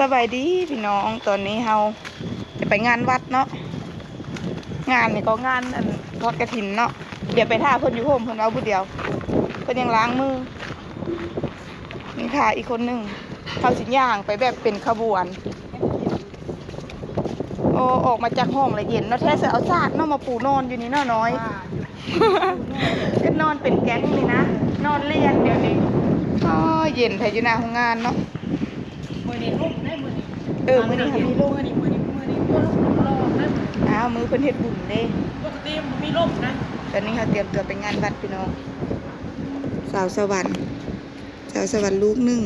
ສະບາຍດີພີ່ນ້ອງ, ຕອນນີ້ເຮົາຈະໄປງານວັດເນາະ, ງານນີ້ກໍງານອັນທອດກະຖິນເນາະ. ດຽວໄປຖ້າເພິ່ນຢູ່ໂຮມ, ເພິ່ນເວົ້າຜູ້ດຽວ, ເພິ່ນຍັງລ້າງມື. ນີ້ຖ້າອີກຄົນໜຶ່ງ, ເຮົາຊິຍ່າງໄປແບບເປັນຂະບວນ. ໂອ້ ອອກມາຈາກຫ້ອງລະເຢັນເນາະ, ແທ້ເສືອເອົາສາດເນາະ ມາປູນອນຢູ່ນີ້ເນາະນ້ອຍ. ກໍນອນເປັນແກັງນີ້ນະ, ນອນລຽນດຽວນີ້. ອໍ ເຢັນແທ້ຢູ່ໜ້າໂຮງງານເນາະ. ມື້ນີ້ລົມເດ້ມື້ນີ້. ເອີ ມື້ນີ້ເຮົາມີລົມ. ມື້ນີ້ ມື້ນີ້ ມື້ນີ້ ມື້ນີ້ລົມແລ້ວ. ອ້າວ ມື້ເພິ່ນເຮັດບຸນເດ້. ປົກກະຕິບໍ່ມີລົມນະ. ຕອນນີ້ເຮົາຕຽມຕົວໄປງານວັດພີ່ນ້ອງ. ສາວສະຫວັນ ສາວສະຫວັນລູກໜຶ່ງ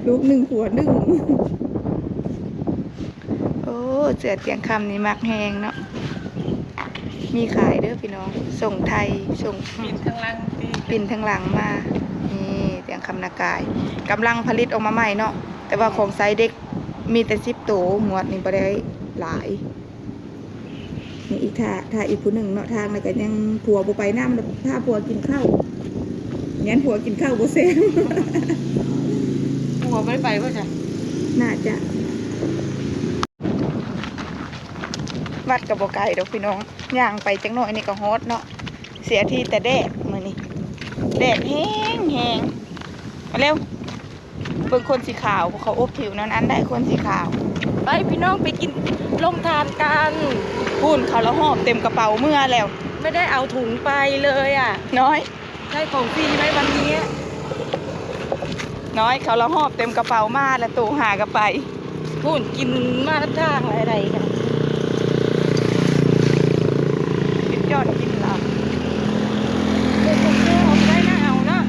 ລູກໜຶ່ງຜົວໜຶ່ງ. ໂອ້ ເສື້ອຕຽງຄຳນີ້ມັກແຮງເນາະ, ມີຂາຍເດີພີ່ນ້ອງ. ສົ່ງໄທ ສົ່ງ ປິ່ນທາງຫຼັງຕິ ປິ່ນທາງຫຼັງມາ. ນີ້ຕຽງຄຳນາກາຍ ກຳລັງຜະລິດອອກມາໃໝ່ເນາະ, ແຕ່ວ່າຂອງໃຊ້ເດັກມີແຕ່ສິບໂຕ, ງວດນີ້ບໍ່ໄດ້ຫຼາຍ. ນີ້ອີກ ຖ້າ ຖ້າອີກຜູ້ໜຶ່ງເນາະ, ທາງນັ້ນກໍຍັງ ຜົວບໍ່ໄປນຳ, ຖ້າຜົວກິນເຂົ້າ, ຢ້ານຜົວກິນເຂົ້າບໍ່ແຊງ. ຜົວບໍ່ໄດ້ໄປບໍ່ຈ້ະ? ໜ້າຈະ. ວັດກໍບໍ່ໄກດອກພີ່ນ້ອງ, ຍ່າງໄປຈັກໜ້ອຍນີ້ກໍຮອດເນາະ. ເສຍທີ່ແຕ່ແດດມື້ນີ້, ແດດແຮງໆ. ມາເລັວ. ເບິ່ງຄົນສີຂາວ ພວກເຂົາອົບຜິວແນວນັ້ນໄດ້ ຄົນສີຂາວ. ໄປພີ່ນ້ອງ ໄປກິນໂຮງທານກັນ. ພຸ້ນ ເຂົາລະຫອບເຕັມກະເປົາເມືອແລ້ວ. ໄມ່ໄດ້ເອົາຖົງໄປເລີຍອະ. ນ້ອຍ ໃຊ້ຂອງຟຣີໄວ້ວັນນີ້. ນ້ອຍ ເຂົາລະຫອບເຕັມກະເປົາມາ ລະໂຕຫາກະໄປ. ພຸ້ນ ກິນມານຳທາງໄດ້ກັນ. ກິນຈອດກິນລະ ເອົາໄວ້ນະ ເອົາເນາະ.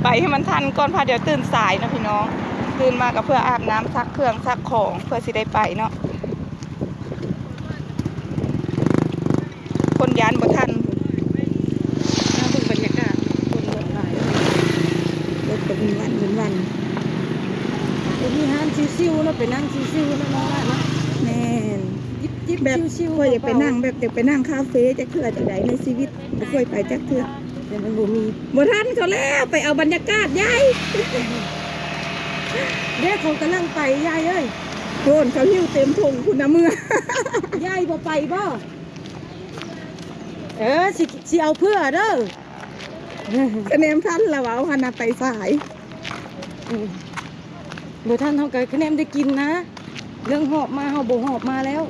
ໄປໃຫ້ມັນທັນກ່ອນ ພາດຽວຕື່ນສາຍເນາະພີ່ນ້ອງ. ຕື່ນມາກໍເພື່ອອາບນ້ຳ ຊັກເຄື່ອງຊັກຂອງ ເພື່ອຊິໄດ້ໄປເນາະ. ຄົນຢ້ານບໍ່ທັນ. ມາເບິ່ງບັນຍາກາດ ຄົນລົດຫຼາຍ ລົດກໍວິນວັນ ວິນວັນ. ມີຮ້ານຊິວໆເນາະ ໄປນັ່ງຊິວໆເນາະ ເນາະ. ແມ່ນ. ຈິບໆ ແບບ ຊິວໆ ຂ້ອຍຢາກໄປນັ່ງ ເບົາໆ ແບບຢາກໄປນັ່ງຄາເຟຈັກເທື່ອ ຈັ່ງໃດໃນຊີວິດ ບໍ່ເຄີຍໄປຈັກເທື່ອ. ແຕ່ມັນບໍ່ມີ ບໍ່ທັນເຂົາແລ້ວ ໄປເອົາບັນຍາກາດຍາຍ. ເດ້ ເຂົາກຳລັງໄປຍາຍເອີຍ. ໂພນ ເຂົາຫິ້ວເຕັມຖົງພຸ້ນນະເມືອ. ຍາຍບໍ່ໄປບໍ່? ເອີ ຊິ ຊິເອົາເພື່ອເດີ. ຄະແນນທັນລະເວົ້າຫັ້ນນະ ໄປສາຍ. ອືມ ບໍ່ທັນເຮົາກໍຄະແນນໄດ້ກິນນະ. ເລື່ອງຫອບມາ ເຮົາບໍ່ຫອບມາແລ້ວ.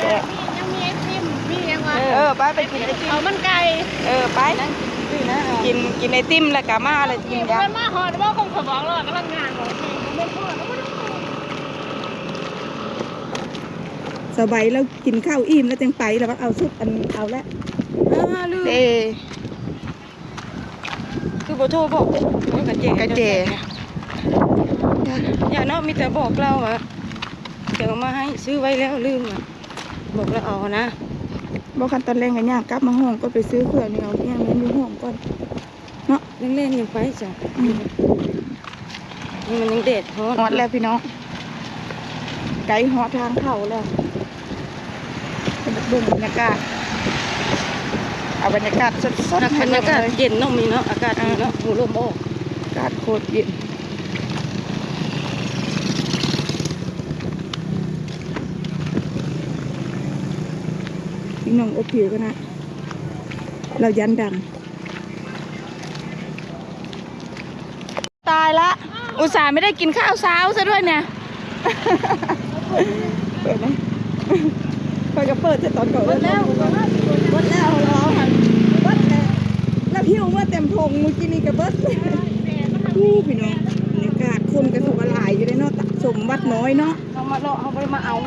ແຊບ. ຍັງມີໄອຕິມ ມີຫຍັງວະ? ເອີ ໄປ ໄປກິນໄອຕິມ ເອົາມັນໄກ່. ເອີ ໄປ ນັ່ງກິນຢູ່ນະ ກິນ ກິນໄອຕິມແລ້ວກໍມາ ແລ້ວກິນຢາ. ມາຮອດບໍ່ ຄົງຂະບອງລອດ ກຳລັງຍ່າງອອກ. ສະບາຍ ລາວກິນເຂົ້າອີ່ມແລ້ວຈັ່ງໄປ ລະວ່າເອົາຊຸດອັນ ເອົາແລ້ວ. ອ້າ ລືມ ເດ້. ຄືບໍ່ໂທບອກ ໂອ້ຍ ກະແຈ ກະແຈ. ຢ່າເນາະ ມີແຕ່ບອກລາວວ່າ ຈະເອົາມາໃຫ້ ຊື້ໄວ້ແລ້ວ ລືມ ບອກລາວເອົານະ. ບໍ່ ຄັນຕອນແລງກໍຍ່າງກັບມາຫ້ອງກ່ອນ ໄປຊື້ເຄື່ອງນີ້ ເອົາຫຍັງນັ້ນຢູ່ຫ້ອງກ່ອນເນາະ. ແລງໆ ຍັງໄປຊະ. ອືມ. ນີ້ມັນຍັງແດດຮ້ອນ. ຮອດແລ້ວພີ່ນ້ອງ ໃກ້ຮອດທາງເຂົ້າແລ້ວ. ເບິ່ງບັນຍາກາດ ເອົາບັນຍາກາດສົດໆ ໃຫ້ເບິ່ງເລີຍ. ບັນຍາກາດເຢັນເນາະ ມີເນາະ ອາກາດດີເນາະ. ເອີ ໂອ້ ລົມອອກ ອາກາດໂຄດເຢັນ. ພີ່ນ້ອງອົບຜິວກັນນະ ລາວຢ້ານດຳ. ຕາຍລະ ອຸດສ່າໄມ່ໄດ້ກິນຂ້າວເຊົ້າຊະດ້ວຍເນຍ. ເປີດນະ ຂ້ອຍກໍເປີດແຕ່ຕອນເຂົາເອີ້ນ. ເບິດແລ້ວ ເບິດແລ້ວ ເຮົາເອົາຫັ້ນ ເບິດແລ້ວ ລະຫິ້ວເມືອເຕັມຖົງມື້ກີ້ນີ້ກໍເບິດ. ອູ້ ພີ່ນ້ອງ ບັນຍາກາດ ຄົນກໍຖືວ່າຫຼາຍຢູ່ເດ້ເນາະ ສົມວັດນ້ອຍເນາະ. ເຮົາມາເລາະ ເຮົາບໍ່ໄດ້ມາເອົາ.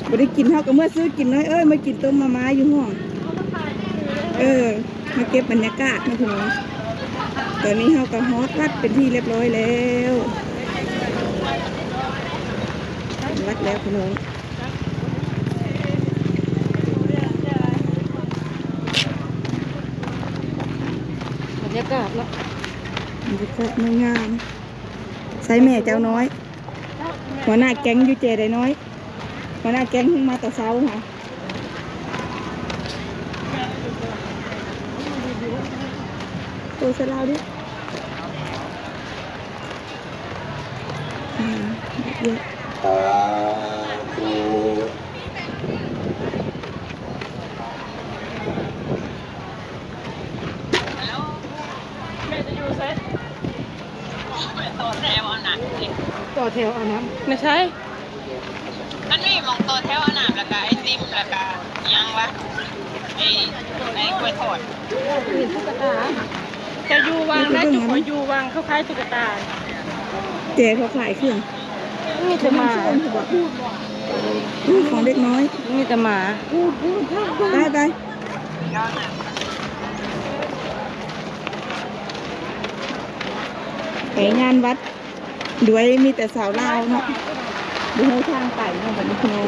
ບໍ່ໄດ້ກິນ ເຮົາກໍເມືອຊື້ກິນນ້ອຍເອີຍ ມາກິນຕົ້ມມາມ່າຢູ່ຫ້ອງ. ເອີ ມາເກັບບັນຍາກາດເນາະພີ່ນ້ອງ. ຕອນນີ້ເຮົາກໍຮອດວັດເປັນທີ່ລຽບຮ້ອຍແລ້ວ ຮອດວັດແລ້ວພີ່ນ້ອງ. ບັນຍາກາດເນາະ ບັນຍາກາດງາມ. ໃສ່ແມ່ເຈົ້ານ້ອຍ ຫົວໜ້າແກ້ງຢູ່ເຈໄດ໋ນ້ອຍ. ຫົວໜ້າແກ້ງເພິ່ງມາແຕ່ເຊົ້າຫາ. ໂຕສະລາວເດ້. ອືມ ເຍອະ. ສາທຸ. ແມ່ຈະຢູ່ໃສ? ຕໍ່ແຖວເອົານ້ຳ ຕໍ່ແຖວເອົານ້ຳ ໃນໃສ? ມັນມີໝ່ອງຕໍ່ແຖວເອົານ້ຳ ແລ້ວກະໄອຕິມ ແລ້ວກະອີ່ຫຍັງວະ ໄອ້ ໄອ້ກ້ວຍທອດ. ເຫັນຕຸກກະຕາ ຈະຢູ່ວັງໄດ້ ຈຸກວ່າຢູ່ວັງ ເຂົາຂາຍຕຸກກະຕາ ແຕ່ເຂົາຂາຍເຄື່ອງ ມີແຕ່ໝາ ຂອງເດັກນ້ອຍ ມີແຕ່ໝາ. ໄປ ໄປ ໄປງານວັດ ດ້ວຍມີແຕ່ສາວລາວເນາະ ບໍ່ຮູ້ທາງໄປເນາະ ບັດນີ້ພີ່ນ້ອງ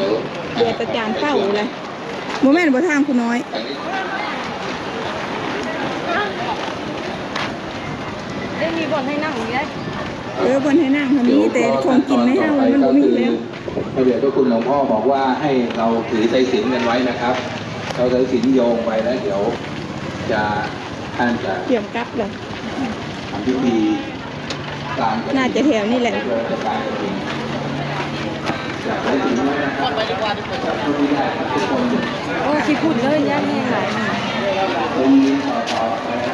ເຫຼືອແຕ່ຈານເປົ້າແຫຼະ. ບໍ່ແມ່ນບໍ່ ທາງຜູ້ນ້ອຍ ໄດ້ມີບ່ອນໃຫ້ນັ່ງຢູ່ເດ້. ເອີ ບ່ອນໃຫ້ນັ່ງ ມັນມີແຕ່ຂອງກິນໃນເຮົາ ມັນບໍ່ມີແລ້ວ. ພະເດດພະຄຸນຫຼວງພໍ່ບອກວ່າໃຫ້ເຮົາຖືໄຕສິນກັນໄວ້ນະຄັບ ເອົາໄຕສິນໂຍງໄປແລ້ວ ດຽວຈະ ທ່ານຈະຕຽມກັບແລ້ວ ທຳພິທີ ໜ້າຈະແຖວນີ້ແຫຼະ ໂອ້ ຊິພຸ້ນເລີຍ ຢ້ານແຮງຫຼາຍ.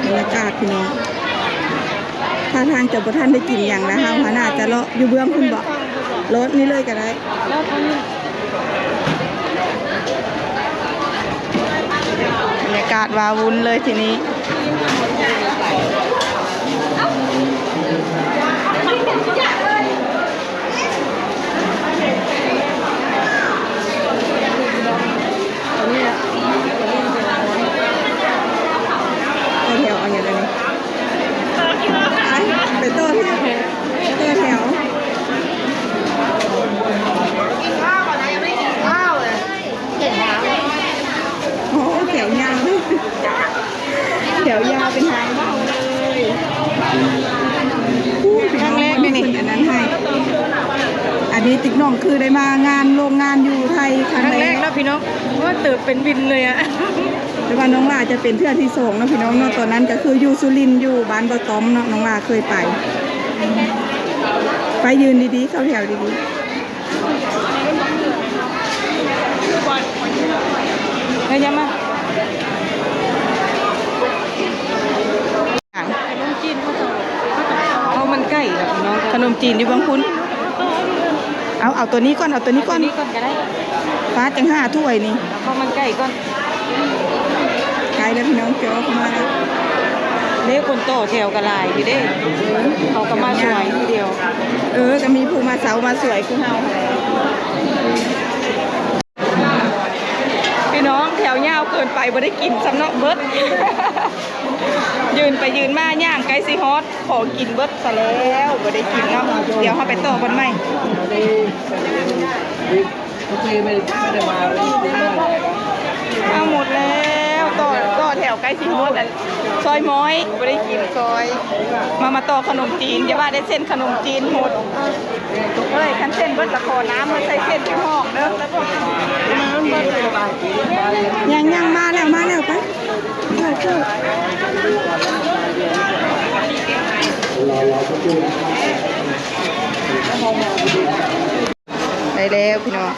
ບັນຍາກາດພີ່ນ້ອງ ທ່າທາງຈະບໍ່ທັນໄດ້ກິນຫຍັງແລ້ວ ເຮົາຫັ້ນໜ້າຈະເລາະຢູ່ເບື້ອງພຸ້ນເບາະ ເລາະນີ້ເລີຍກະໄດ້. ບັນຍາກາດວ້າວຸ້ນເລີຍທີນີ້. ຕໍ່ແຖວເອົາຫຍັງອັນນີ້? ໄປ ໄປຕໍ່ແຖວ ຕໍ່ແຖວ. ໂອ້ ແຖວຍາວເລີຍ ແຖວຍາວເປັນທາງເວົ້າເລີຍ. ຄັ້ງແລກເດ້ນີ້ ອັນນັ້ນໃຫ້ ອັນນີ້ຕິກນ້ອງຄືໄດ້ມາງານໂຮງງານຢູ່ໄທຄັ້ງແລກ ຄັ້ງແລກເນາະພີ່ນ້ອງ. ໂອ້ ເຕີບເປັນວິນເລີຍອະ. ແຕ່ວ່ານ້ອງຫຼ້າຈະເປັນເທື່ອທີສອງເນາະພີ່ນ້ອງເນາະ. ຕອນນັ້ນກະຄືຢູ່ສຸລິນ ຢູ່ບ້ານບໍ່ຕ້ອມເນາະ ນ້ອງຫຼ້າເຄີຍໄປ. ໄປຢືນດີໆ ເຂົ້າແຖວດີໆ. ເອີ ຢ່າມາ ຂະໜົມຈີນ ເຂົ້າມັນໄກ່ລະພີ່ນ້ອງ. ຂະໜົມຈີນຢູ່ເບື້ອງພຸ້ນ. ເອົາ ເອົາໂຕນີ້ກ່ອນ ເອົາໂຕນີ້ກ່ອນ ເອົາໂຕນີ້ກ່ອນກະໄດ້. ປ້າ ຈັ່ງຫ້າຖ້ວຍນີ້ ເອົາເຂົ້າມັນໄກ່ກ່ອນ. ໃກ້ແລ້ວພີ່ນ້ອງ ເຈົ້າເຂົ້າມາແລ້ວ. ເດ້ ຄົນຕໍ່ແຖວກະຫຼາຍຢູ່ເດ້ ເຂົາກະມາສວຍທີດຽວ. ເອີ ກະມີຜູ້ມາເຊົາມາສວຍຄືເຮົາຫັ້ນແຫຼະ. ພີ່ນ້ອງ ແຖວຍາວເກີນໄປ ບໍ່ໄດ້ກິນຊ້ຳເນາະ ເບິດ. ຢືນໄປຢືນມາ ຍ່າງໃກ້ຊິຮອດ ຂໍກິນເບິດຊະແລ້ວ ບໍ່ໄດ້ກິນເນາະ. ດຽວເຮົາໄປຕໍ່ບ່ອນໃໝ່. ເອົາໝົດແລ້ວ ຕໍ່ ຕໍ່ແຖວໃກ້ຊິຮອດອັນ ຊອຍໝ້ອຍ ບໍ່ໄດ້ກິນຊອຍ. ມາ ມາຕໍ່ຂະໜົມຈີນ ຢ່າວ່າໄດ້ເສັ້ນຂະໜົມຈີນໝົດ. ເອີຍ ຄັນເສັ້ນເບິດລະຂໍນ້ຳມາໃສ່ເສັ້ນຢູ່ຫ້ອງເດີ. ຍັງ ຍັງ ມາແລ້ວ ມາແລ້ວ ໄປ ເຂົ້າ ເຂົ້າ. ໄດ້ແລ້ວພີ່ນ້ອງ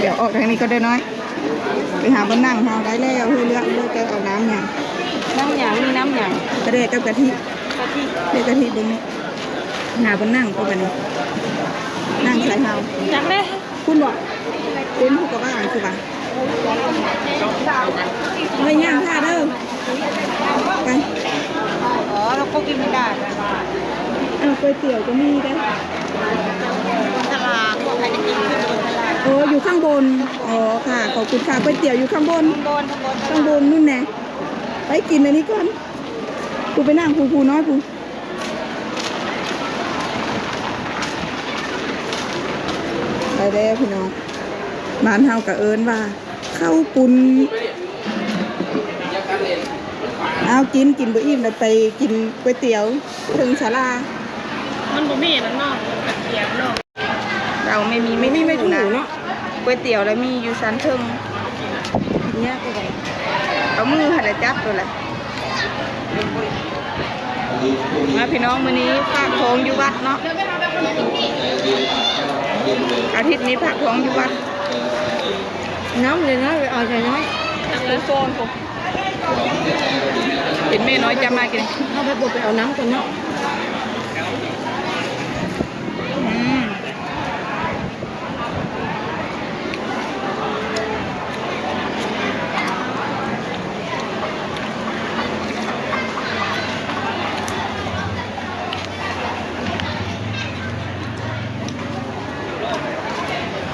ດຽວອອກທາງນີ້ກ່ອນເດີນ້ອຍ ໄປຫາບ່ອນນັ່ງເຮົາ. ໄດ້ແລ້ວ ເຮັດເລື່ອງເລີຍ ຈະເອົານ້ຳຫຍັງ? ນ້ຳຫຍັງ? ມີນ້ຳຫຍັງ? ກະແດກກັບກະທິ ກະທິ ເດກະທິເບິ່ງນີ້. ຫາບ່ອນນັ່ງກ່ອນບາດນີ້ ນັ່ງໃສ່ເຮົາ ຈັກເດ້. ພຸ້ນບໍ່? ເຕັມຜູ້ກະວ່າຄືວ່າ ເອີຍ ຍ່າງຖ້າເດີ ໄປ. ອໍ ແລ້ວກໍກິນໄດ້. ອ້າວ ກ໋ວຍຕຽວກໍມີເດ້. ໂອ້ ຢູ່ຂ້າງບົນ. ອໍ ຄ່ະ ຂອບຄຸນຄ່ະ. ກ໋ວຍຕຽວຢູ່ຂ້າງບົນ ຂ້າງບົນ ຂ້າງບົນ ຂ້າງບົນ ນັ້ນແຫຼະ. ໄປກິນອັນນີ້ກ່ອນ ຜູ້ໄປນັ່ງຜູ້ ຜູ້ນ້ອຍຜູ້. ໄດ້ແລ້ວພີ່ນ້ອງ ບ້ານເຮົາກະເອີ້ນວ່າເຂົ້າປຸ້ນ. ເອົາ ກິນ ກິນບໍ່ອີ່ມແລ້ວໄປກິນກ໋ວຍຕຽວເທິງສາລາ. ມັນບໍ່ມີອັນນັ້ນເນາະ ກະທຽມເນາະ. ລາວໄມ່ມີໄມ້ຖູ່ເນາະ ກ໋ວຍຕຽວລະມີຢູ່ຊັ້ນເທິງ. ກິນຍາກຄືກັນ ເອົາມືຫັ້ນລະຈັບໂລດລະ. ມາພີ່ນ້ອງ ມື້ນີ້ຝາກທ້ອງຢູ່ວັດເນາະ ອາທິດນີ້ຝາກທ້ອງຢູ່ວັດ ນ້ຳເລີຍນະ ໄປເອົາໃສ່ນ້ອຍ ເປັນແມ່ນ້ອຍຈຳມາກິນ ເຮົາໄປບໍ່ໄປເອົານ້ຳກ່ອນເນາະ ອືມ.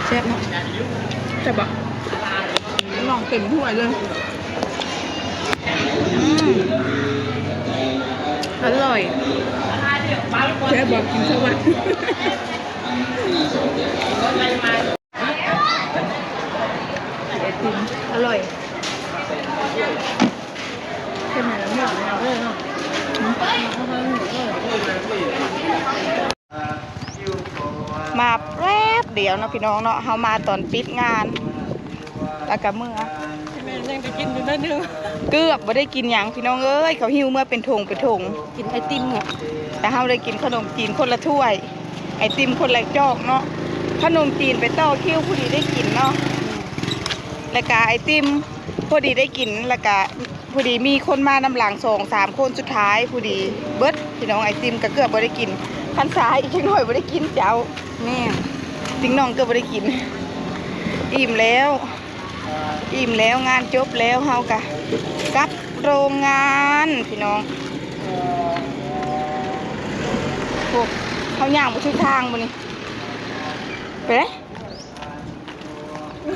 ແຊບເນາະ ແຊບບໍ່ ນ້ອງເຕັມຖ້ວຍເລີຍ ອືມ ອະລ່ອຍ ແຊບບໍ່ ກິນເຂົ້າວັດ. ໄອຕິມອະລ່ອຍ ເຮັດໃຫ້ລະເມີດເນາະ ມາແປັບດຽວເນາະພີ່ນ້ອງເນາະ ເຮົາມາຕອນປິດງານ ແລ້ວກະເມືອ ແມ່ນຍັງໄດ້ກິນຢູ່ໜ້ອຍໜຶ່ງ ເກືອບບໍ່ໄດ້ກິນຫຍັງພີ່ນ້ອງເອີຍ ເຂົາຫິ້ວເມືອເປັນຖົງເປັນຖົງ ກິນໄອຕິມເນາະ ແຕ່ເຮົາໄດ້ກິນຂະໜົມຈີນຄົນລະຖ້ວຍ ໄອຕິມຄົນລະຈອກເນາະ ຂະໜົມຈີນໄປຕໍ່ຄິວ ພໍດີໄດ້ກິນເນາະ ແລ້ວກະໄອຕິມພໍດີໄດ້ກິນ ແລ້ວກະພໍດີມີຄົນມານຳຫຼັງສອງສາມຄົນ ສຸດທ້າຍພໍດີເບິດພີ່ນ້ອງ ໄອຕິມກະເກືອບບໍ່ໄດ້ກິນ ຄັນຊ້າອີກຈັກໜ້ອຍບໍ່ໄດ້ກິນເຈົ້າ ແມ່ນ ຕິງນ້ອງເກືອບບໍ່ໄດ້ກິນ ອີ່ມແລ້ວ ອີ່ມແລ້ວ ງານຈົບແລ້ວ ເຮົາກະກັບໂຮງງານພີ່ນ້ອງ ໂອ້ ເຮົາຍ່າງບໍ່ຖືກທາງບໍ່ນີ້ ໄປເດ້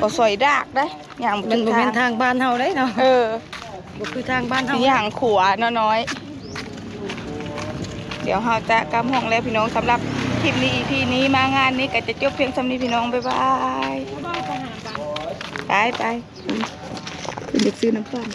ບໍ່ສອຍດາກເດ້ ຍ່າງບໍ່ຖືກທາງ ມັນບໍ່ແມ່ນທາງບ້ານເຮົາເດ້ເນາະ ເອີ ບໍ່ຄືທາງບ້ານເຮົາ ຊິຍ່າງຂວາເນາະນ້ອຍ ດຽວເຮົາຈະກັບຫ້ອງແລ້ວພີ່ນ້ອງ ສຳລັບຄລິບນີ້ ອີພີນີ້ ມາງານນີ້ກະຈະຈົບພຽງສ່ຳນີ້ພີ່ນ້ອງ ບາຍບາຍ ໄປ ໄປ ເພິ່ນຢາກຊື້ນ້ຳປັ່ນ.